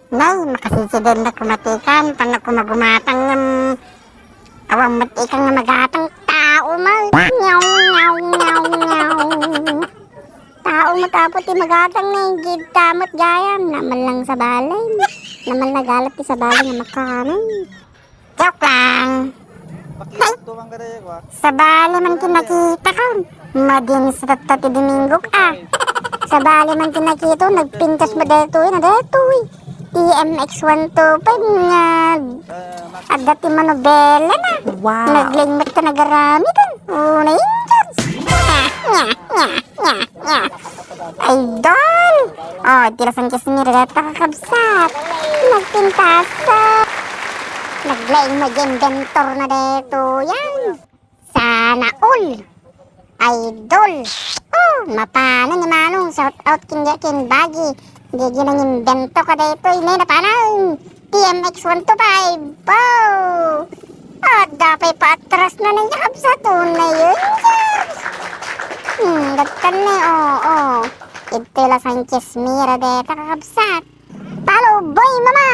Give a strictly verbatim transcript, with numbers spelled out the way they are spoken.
Nay, makasisideng na kumatikan, pano kumagumatang ngem awan met ikan nga magatang tao man. Nyaw, nyaw, nyaw, nyaw. Tao met apo ti magatang na inggid ta met gayam, naman lang sa balay. Naman nagalat ti sa balay nga makanan. Joke lang. Pakiuto man kada ko, ah. Sabali man ti nakita ko. Madin sa tatta ti Domingo ka. Sabali man ti nakita, nagpintas mo detoy na detoy. T M X one two five nga adda ti manobela na. Wow. Naglingmet ka nagarami kan. Una inkas. Nya, nya, nya, nya, nya. Idol! Oh, ti la Sanchez Mira data kakabsat. Nagpintasa. Naglaing mag-inventor na detoy yan. Sana all. Idol. Oh, mapano ni Manong, shout out ken, ken Bagi. Di ginagimbento ka daytoy, ne, napanan. T M X one two five. Wow! Adda pay paatras na nen kakabsat, unay yun. Hmm, dagtan ne, oo, oo. Ito la Sanchez Mira deta kakabsat. Palo boy mama!